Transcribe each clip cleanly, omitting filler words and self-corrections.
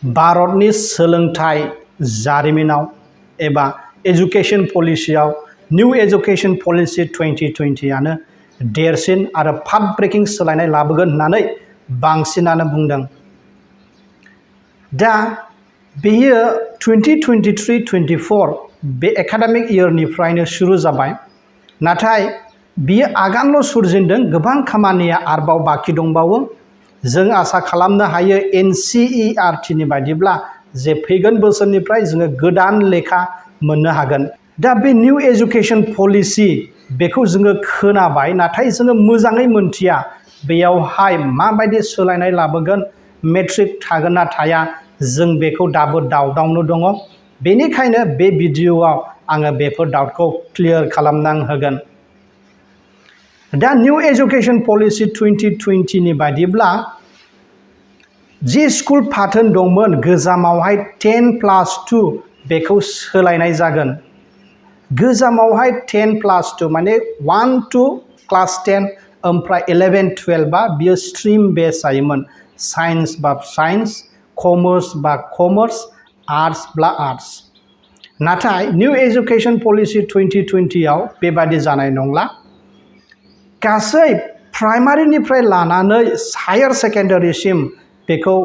भारतनि सोलोंथाइ जारिमिनाव एबा एजुकेशन पलिसियाव निउ एजुकेशन पलिसि 2020 आनो देरसिन आरो पाथ ब्रेकिं सोलायनाय लाबोगोन होननानै बांसिनानो बुंदों। दा बेयो 2023-24 बे एकाडेमिक इयरनिफ्रायनो शुरु जाबाय, नाथाय बियो आगानल' सुरजेनदों, गोबां खामानिया आरोबाव बाखि दंबावो। जों आसा खालामनो हायो NCERTनि बायदिब्ला जे फैगोन बोसोरनिफ्राय जोङो गोदान लेखा मोननो हागोन। दा बे निउ एजुकेशन पलिसि बेखौ जोङो खोनाबाय, नाथाय जोङो मोजाङै मोनथिया बेयावहाय माबायदि सोलायनाय लाबोगोन, मेट्रिक थागोन ना थाया, जों बेखौ दाबो डाउटआवनो दङ। बेनिखायनो बे भिडिअआव आङो बेफोर डाउटखौ क्लियार खालामना होगोन। दा निउ एजुकेशन पलिसि 2020नि बायदिब्ला जि स्कुल पाथोन दंमोन गोजामावहाय 10+2 बेखौ सोलायनाय जागोन। गोजामावहाय 10+2 माने 1 to क्लास 10 ओमफ्राय 11-12 बियो स्ट्रिम बेस जायोमोन। साइन्स बा साइन्स, कमार्स बा कमार्स, आर्ट्स बा आर्ट्स। नाथाय निउ एजुकेशन पलिसि 2020 आव बेबादि जानाय नंला। गासै प्राइमारिनिफ्राय लानानै हायार सेकेन्डारिसिम बेखौ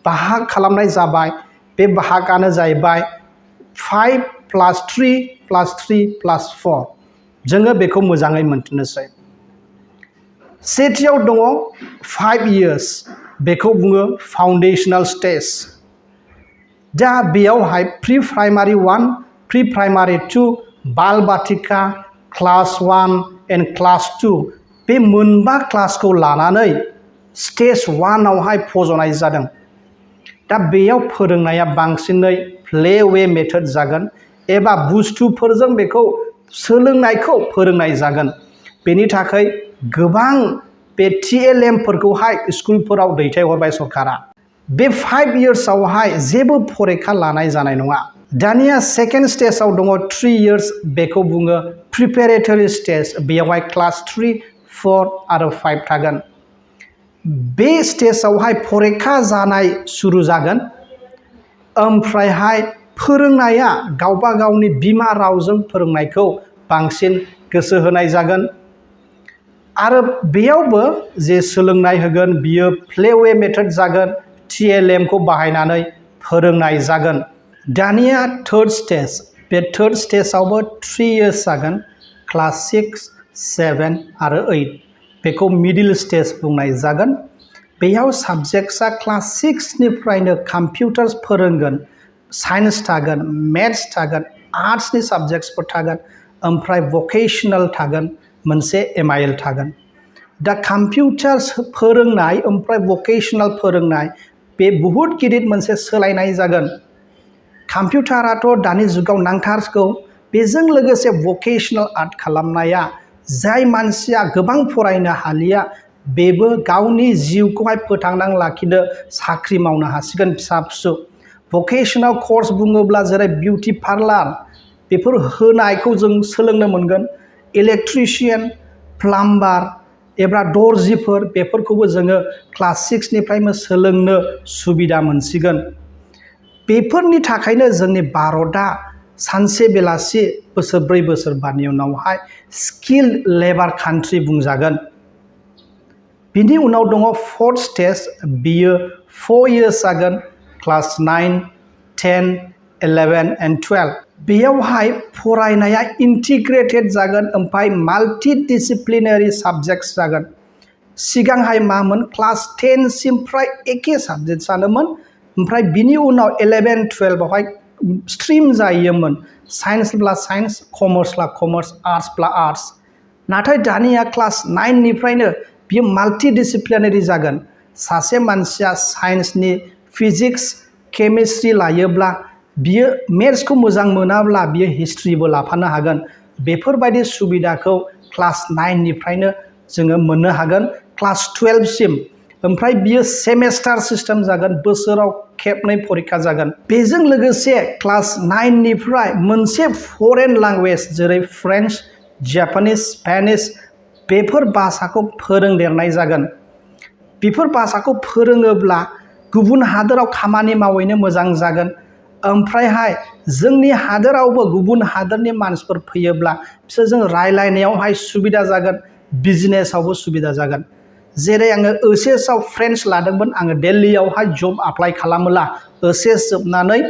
बाहाग खालामनाय जाबाय। बे बाहागानो जाहैबाय 5+3+3+4। जोङो बेखौ मोजाङै मोनथिनोसै। सेथियाव दङ 5 years, बेखौ बुङो फाउन्डेशनेल स्टेज। दा बेयावहाय प्रि प्राइमारि 1, प्रि प्राइमारि 2, बाल बाटिका, क्लास 1 एन्ड क्लास 2 बे मोनबा क्लासखौ लानानै स्टेज 1 आवहाय फज'नाय जादों। दा बेयाव फोरोंनाया बांसिनै प्लेवे मेथड जागोन एबा बुस्थुफोरजों बेखौ सोलोंनायखौ फोरोंनाय जागोन। बेनि थाखाय गोबां बे TLMफोरखौहाय स्कुलफोराव दैथायहरबाय सरकारा। बे 5 yearsआवहाय जेबो फरिखा लानाय जानाय नङा। दानिया सेकेन्ड स्टेजाव दङ 3 years, बेखौ बुङो प्रिपेरेटरि स्टेज। बेयावहाय क्लास 3, 4 आरो 5 थागोन। बे स्टेजावहाय फरिखा जानाय सुरु जागोन। ओमफ्रायहाय फोरोंनाया गावबा गावनि बिमा रावजों फोरोंनायखौ बांसिन गोसो होनाय जागोन। आरो बेयावबो जे सोलोंनाय होगोन बियो प्लेवे मेथड जागोन। TLMखौ बाहायनानै फोरोंनाय जागोन। दानिया थर्ड स्टेज। बे थर्ड स्टेजावबो 3 years जागोन। क्लास 6, 7 आरो 8 बेखौ मिडिल स्टेज बुंनाय जागोन। बेयाव साबजेक्टसा क्लास 6निफ्रायनो कम्पिउटार्स फोरोंगोन, साइन्स थागोन, मेथ्स थागोन, आर्ट्सनि साबजेक्टसफोर थागोन, ओमफ्राय भकेसनेल थागोन, मोनसे MIL थागोन। दा कम्पिउटार्स फोरोंनाय ओमफ्राय भकेसनेल फोरोंनाय बे बहुद गिदिर मोनसे सोलायनाय जागोन। कम्पिउटाराथ' दानि जुगाव नांथारगौ। बेजों लोगोसे भकेसनेल आर्ट खालामनाया जाय मानसिया गोबां फरायनो हालिया बेबो गावनि जिउखौहाय फोथांनानै लाखिनो साख्रि मावनो हासिगोन फिसा फिसौ। भकेसनेल कर्स बुङोब्ला जेरै बिउटि पार्लार बेफोर होनायखौ जों सोलोंनो मोनगोन। इलेक्ट्रिशियान, प्लाम्बार एबा दर्जिफोर बेफोरखौबो जोङो क्लास 6निफ्रायनो सोलोंनो सुबिदा मोनसिगोन। बेफोरनि थाखायनो जोंनि भारतआ सानसे बेलासि बोसोरब्रै बोसोरबानि उनावहाय स्किल्ड लेबार कान्ट्रि बुंजागोन। बिनि उनाव दङ फोर्थ स्टेज। बियो 4 years जागोन। क्लास 9, 10, 11 एन्ड 12 बेयावहाय फरायनाया इन्टिग्रेटेड जागोन। ओमफ्राय माल्टि डिसिप्लिनारि साबजेक्ट्स जागोन। सिगांहाय मामोन क्लास 10 सिम फ्राय एखे साबजेक्ट्सआनोमोन। ओमफ्राय बिनि उनाव 11, 12आवहाय स्ट्रिम जायोमोन। साइन्सब्ला साइन्स, कमार्सब्ला कमार्स, आर्ट्सब्ला आर्ट्स। नाथाय दानिया क्लास 9निफ्रायनो बियो माल्टि डिसिप्लिनारि जागोन। सासे मानसिया साइन्सनि फिजिक्स, केमिस्ट्रि लायोब्ला बियो मेथ्सखौ मोजां मोनाब्ला बियो हिस्ट्रिबो लाफानो हागोन। बेफोरबायदि सुबिदाखौ क्लास 9निफ्रायनो जोङो मोननो हागोन क्लास 12 सिम। ओमफ्राय बियो सेमेस्टार सिस्टेम जागोन। बोसोराव खेबनै फरिखा जागोन। बेजों लोगोसे क्लास 9निफ्राय मोनसे फरेन लेंगुवेज जेरै फ्रेन्स, जापानिस, स्पेनिश बेफोर भाषाखौ फोरोंदेरनाय जागोन। बेफोर भाषाखौ फोरोङोब्ला गुबुन हादोराव खामानि मावहैनो मोजां जागोन ओमफ्रायहाय जोंनि हादोरावबो गुबुन हादोरनि मानसिफोर फैयोब्ला बिसोरजों रायलायनायावहाय सुबिदा जागोन बिजनेसावबो सुबिदा जागोन जेरै आङो ओएचएसआव फ्रेन्स लादोंमोन आङो दिल्लीयावहाय जब एप्लाइ खालामोला ओएचएस जोबनानै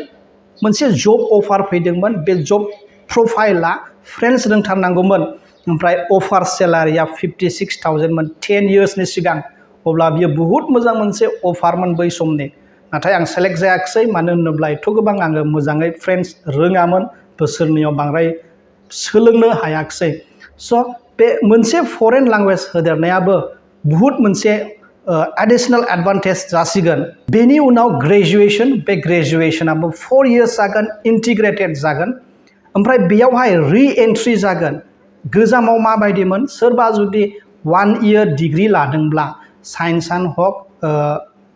मोनसे जब अफार फैदोंमोन बे जब प्रफाइला फ्रेन्स रोंथारनांगौमोन ओमफ्राय अफार सेलारिया 56,000 मोन 10 इयार्सनि सिगां अब्ला बियो बहुत मोजां मोनसे अफारमोन बै समनि नाथाय आं सेलेक्ट जायाखिसै मानो होनोब्ला एथ' गोबां आङो मोजाङै फ्रेन्स रोङामोन बोसोरनैयाव बांद्राय सोलोंनो हायाखिसै स' बे मोनसे फरेन लेंगुवेज होदेरनायाबो बहुत मोनसे एडिशनेल एडभान्टेज जासिगोन बेनि उनाव ग्रेजुएशन बे ग्रेजुएशनाबो 4 इयार्स जागोन इन्टिग्रेटेड जागोन ओमफ्राय बेयावहाय रि एन्ट्रि जागोन गोजामाव माबायदिमोन सोरबा जुदि 1 इयार डिग्री लादोंब्ला साइन्सआनो हक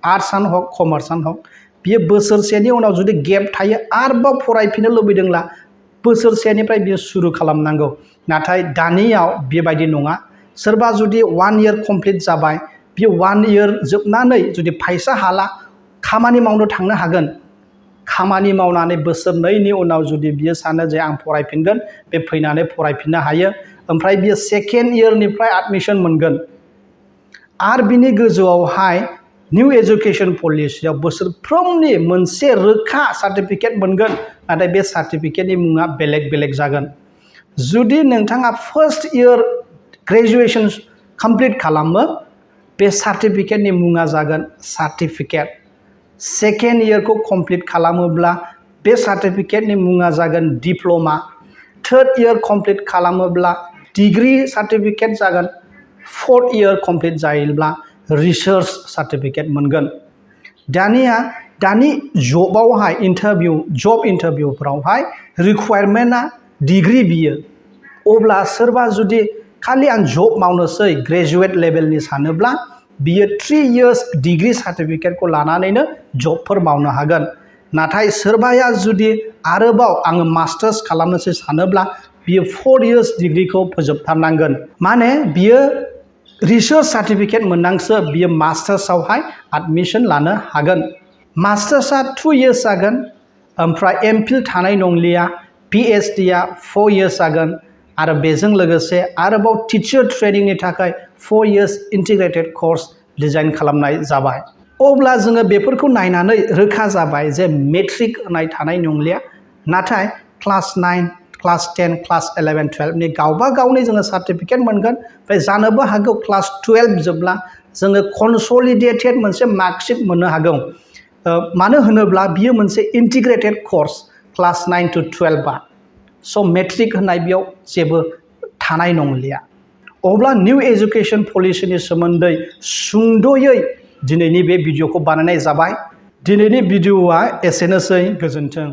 आर्ट्सआनो हक कमार्सआनो हक बियो बोसोरसेनि उनाव जुदि गेप थायो आरोबाव फरायफिननो लुबैदोंब्ला बोसोरसेनिफ्राय बियो सुरु खालामनांगौ नाथाय दानियाव बेबायदि नङा सोरबा जुदि 1 इयार कमप्लिट जाबाय बियो 1 इयार जोबनानै जुदि फैसा हाला खामानि मावनो थांनो हागोन खामानि मावनानै बोसोरनैनि उनाव जुदि बियो सानो जे आं फरायफिनगोन बे फैनानै फरायफिननो हायो ओमफ्राय बियो सेकेन्ड इयारनिफ्राय एडमिशन मोनगोन आरो बिनि गोजौआवहाय निउ एजुकेशन पलिसियाव बोसोरफ्रोमनि मोनसे रोखा सार्टिफिकेट मोनगोन नाथाय बे सार्टिफिकेटनि मुङा बेलेग बेलेग जागोन जुदि नोंथाङा फर्स्ट इयार ग्रेजुएशन कमप्लिट खालामो बे सार्टिफिकेटनि मुङा जागोन सार्टिफिकेट सेकेन्ड इयारखौ कमप्लिट खालामोब्ला बे सार्टिफिकेटनि मुङा जागोन डिप्ल'मा थार्ड इयार कमप्लिट खालामोब्ला डिग्री सार्टिफिकेट जागोन फोर्थ इयार कमप्लिट जायोब्ला रिसार्च सार्टिफिकेट मोनगोन दानि जबावहाय जब इन्टारभिउफोरावहाय रिक्वायरमेन्टआ डिग्री बियो अब्ला सोरबा जुदि खालि आं जब मावनोसै ग्रेजुवेट लेभेलनि सानोब्ला बियो 3 इयार्स डिग्री सार्टिफिकेटखौ लानानैनो जबफोर मावनो हागोन नाथाय सोरबाया जुदि आरोबाव आङो मास्टार्स खालामनोसै सानोब्ला बियो 4 इयार्स डिग्रीखौ फोजोबथारनांगोन माने बियो रिसार्च सार्टिफिकेट मोननांसो बियो मास्टार्सआवहाय एडमिशन लानो हागोन मास्टार्सआ 2 इयार्स जागोन ओमफ्राय एमफिल थानाय नंलिया पिएचडिआ 4 इयार्स जागोन आरो बेजों लोगोसे आरोबाव टिचार ट्रेनिंनि थाखाय 4 इयार्स इन्टिग्रेटेड कर्स डिजाइन खालामनाय जाबाय अब्ला जोङो बेफोरखौ नायनानै रोखा जाबाय जे मेट्रिक होनाय थानाय नंलिया नाथाय क्लास 9 क्लास 10 क्लास 11 12 नि गावबा गावनि जोङो सार्टिफिकेट मोनगोन ओमफ्राय जानोबो हागौ क्लास 12 जोबब्ला जोङो कनसलिडेटेड मोनसे मार्कशीट मोननो हागौ मानो होनोब्ला बियो मोनसे इन्टिग्रेटेड कर्स क्लास 9 to 12 स' मेट्रिक होननाय बेयाव जेबो थानाय नंलिया अब्ला निउ एजुकेशन पलिसिनि सोमोन्दै सुंद'यै दिनैनि बे भिडिअखौ बानायनाय जाबाय दिनैनि भिडिअआ एसेनोसै गोजोन्थों